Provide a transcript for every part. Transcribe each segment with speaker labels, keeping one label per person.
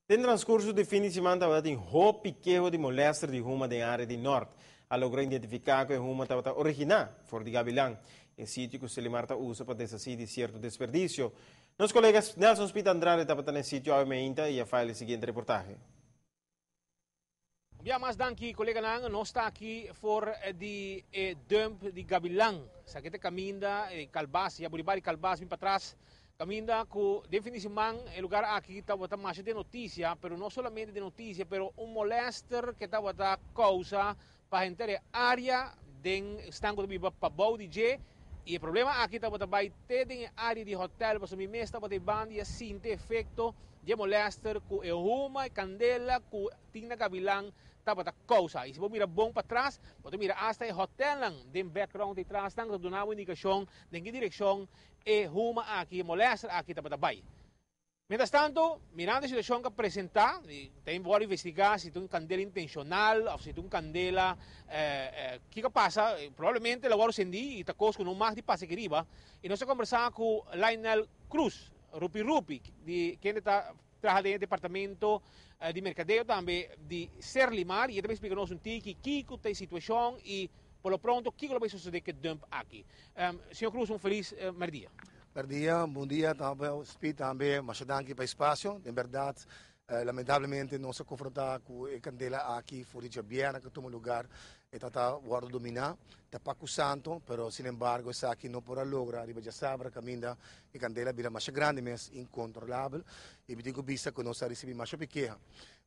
Speaker 1: Den transcurso di fin di siman tabatin hopi keho di molester di huma den area di Noord. A logra identifica cu e huma tabata origina for di Gavilan, e sitio cu Serlimar ta usa pa deshaci di cierto desperdicio. Nos colega Nelson Speed Andrade tabata na e sitio awe meinta y a file e siguiente reportahe.
Speaker 2: Un bia mas danki coleganan, nos ta aki for di e dump di Gavilan. Esaki ta caminda e Calbas, ya buriba di Calbas bin patras. Caminda cu den fin di siman e lugar aki tabata masha den noticia, pero no solamente den noticia, pero un molester ke tabata causa pa henter e area den esnan cu ta biba pabou di dje, y e problema aki tabata bay te den e area di hotel, pasobra mi mes tabata e banda y a sinti efecto di e molester cu e huma, e candela cu tin na Gavilan tabata causa. Y si bo mira bon patras, bo ta mira hasta e hotelnan den background di trasnan ta duna bo indicacion den ki direccion e huma aki, e molester aki tabata bay. Mientras tanto, mirando e situacion cu a presenta, y ta worde investiga si ta un candela intencional of si ta un candela kico a pasa, probablemente lo worde cendi y ta cos cu no mag di pasa aki riba. Y nos a conversa cu Lionel Cruz, Rupi Rupi, di kende ta traha den e departamento di mercadeo tambe di Serlimar, y e ta bay splica nos un tiki kico ta e situacion y por lo pronto kico lo bay sucede cu e dump aki. Señor Cruz, un feliz merdia.
Speaker 3: Merdia, bon dia tambe, Speed tambe, masha danki pa e espacio. Den berdad, lamentablemente nos a confronta cu e candela aki for di djabièrnè cu a tuma lugar. E tata wordo domina, ta pa cu santo, pero sin embargo esaki no por a logra riba djasabra caminda e candela a bira masha grandi mes, incontrolabel. Y mi tin cu bisa cu nos a ricibi masha hopi keha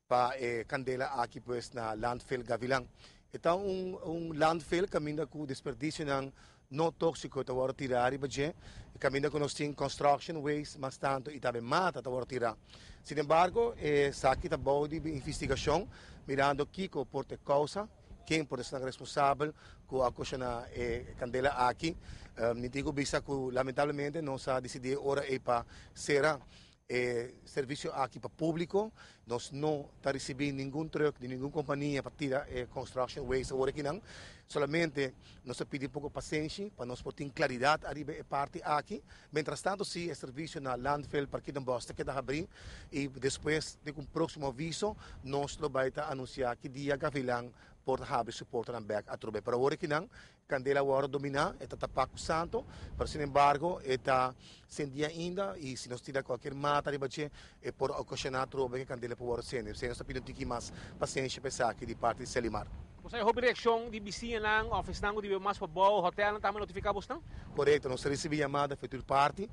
Speaker 3: pa e candela aki pues na landfill Gavilan. E ta un landfill caminda cu desperdicionan no toxico ta wordo tira riba dje, e caminda cu nos tin construction waste mas tanto y tambe mata ta wordo tira. Sin embargo, esaki ta bou di investigacion mirando kico por ta e causa, ken por ta esnan responsabel cu a ocasiona e candela aki. Mi tin cu bisa cu lamentablemente nos a dicidi e ora ey pa cera e servicio aki pa publico. Nos no ta ricibi ningun truck di ningun compania pa tira e construction waste awor akinan. Solamente nos ta pidi un poco pasenshi pa nos por tin claridad ariba e parti aki. Mientras tanto si e servicio na landfill Parkietenbos ta keda habri y despues di un proximo aviso nos lo bay ta anuncia ki dia Gavilan por habri su portanan bek atrobe. Pero awor akinan Candela a wòrdu dominá, e ta tapá ku santo, pero sin embargo e ta sendí ainda i si nos tira kualkier mata riba dje e por okashoná atrobe ku e kandela por wòrdu sende. P'esei nos ta pidi un tiki mas pasensia pa esaki di parti di Selimar.
Speaker 2: Bo sa e hopi reakshon di bisiñanan òf esnan ku ta biba mas pabou, hotèlnan tambe notifiká bosnan?
Speaker 3: Korekto, nos ta risibí yamada for tur parti,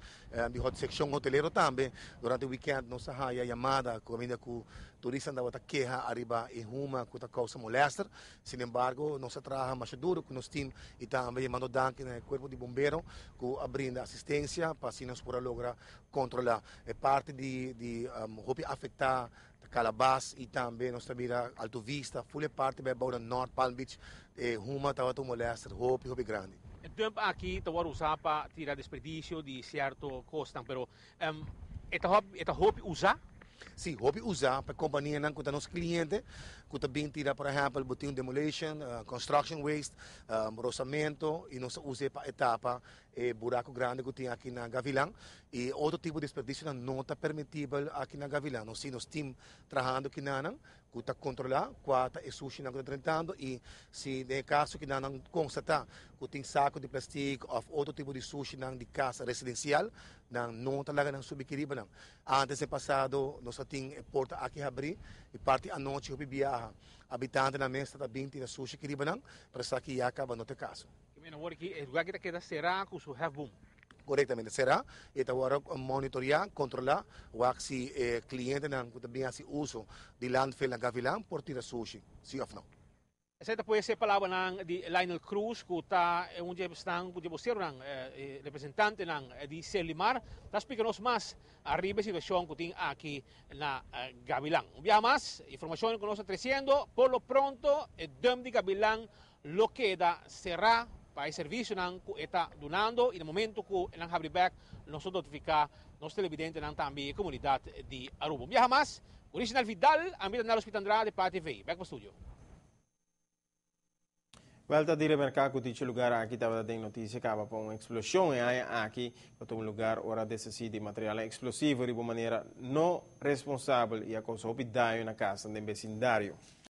Speaker 3: di sekshon hotelero tambe. Durante wikènt nos a haya yamada kaminda ku turistanan tabata keha ariba e huma ku ta kousa molèster. Sin embargo, nos a traha masha duro cu nos team y tambe yamando danki na e cuerpo di bombero cu a brinda asistencia pa asina nos por a logra controla e parti di di hopi afecta Calabas y tambe nos ta mira Alto Vista, full e parti bay abao na North Palm Beach e huma tabata un molester hopi hopi grandi.
Speaker 2: E dump aki ta worde usa pa tira desperdicio di cierto cosnan, pero E ta hopi, e ta hopi usá?
Speaker 3: Sí, hopi usá pa e kompanianan ku ta nos kliente, ku ta bin tira, por ehèmpel, bo tin un demolition, construction waste, rosamento, i nos ta us'é pa e tapa e buraku grandi ku tin aki na Gavilan. I otro tipo di desperdisionan no ta permitibel aki na Gavilan. Nos tin nos team trahando kinanan ku ta kontrolá kua ta e sushinan ku ta drentando i si den e kaso kinanan konstatá ku tin sako di plastik òf otro tipo di sushinan di kas residensial, Nan no ta laga nan subi ki riba nan. Antes den pasado nos a tin e porta aki habrí i parti anochi hopi biaha habitantenan mes ta ta bin tira sushi ki riba nan, pero esaki ya kaba no ta e kaso.
Speaker 2: Ke men awor aki e lugar aki ta keda será ku su hefboom.
Speaker 3: Korektamente será i ta wòrdu monitoriá, kontrolá, wak si e klientenan ku ta bin hasi uso di landfill na Gavilan por tira sushi, si òf no.
Speaker 2: Esei ta pues e palabranan di Lionel Cruz cu ta un dje esnan cu dje boceronan, e representantenan di Serlimar, ta splica nos mas ariba e situacion cu tin aki na Gavilan. Un biaha mas, informacion cu nos ta treciendo, por lo pronto e dump di Gavilan lo keda cera pa e servicionan cu e ta dunando y na momento cu nan habri bek nos lo notifica nos televidentenan tambe y e comunidad di Aruba. Un biaha mas, Original Vidal, ami ta Nello Spit Andrade pa ATV. Bek pa studio.
Speaker 1: Wel, ta di remarca cu dicho lugar aki tabata den noticia caba pa un explosion e aña aki, cu a tuma lugar ora a deshaci di material explosivo di manera no responsabel y a causa hopi daño na cas den vecindario.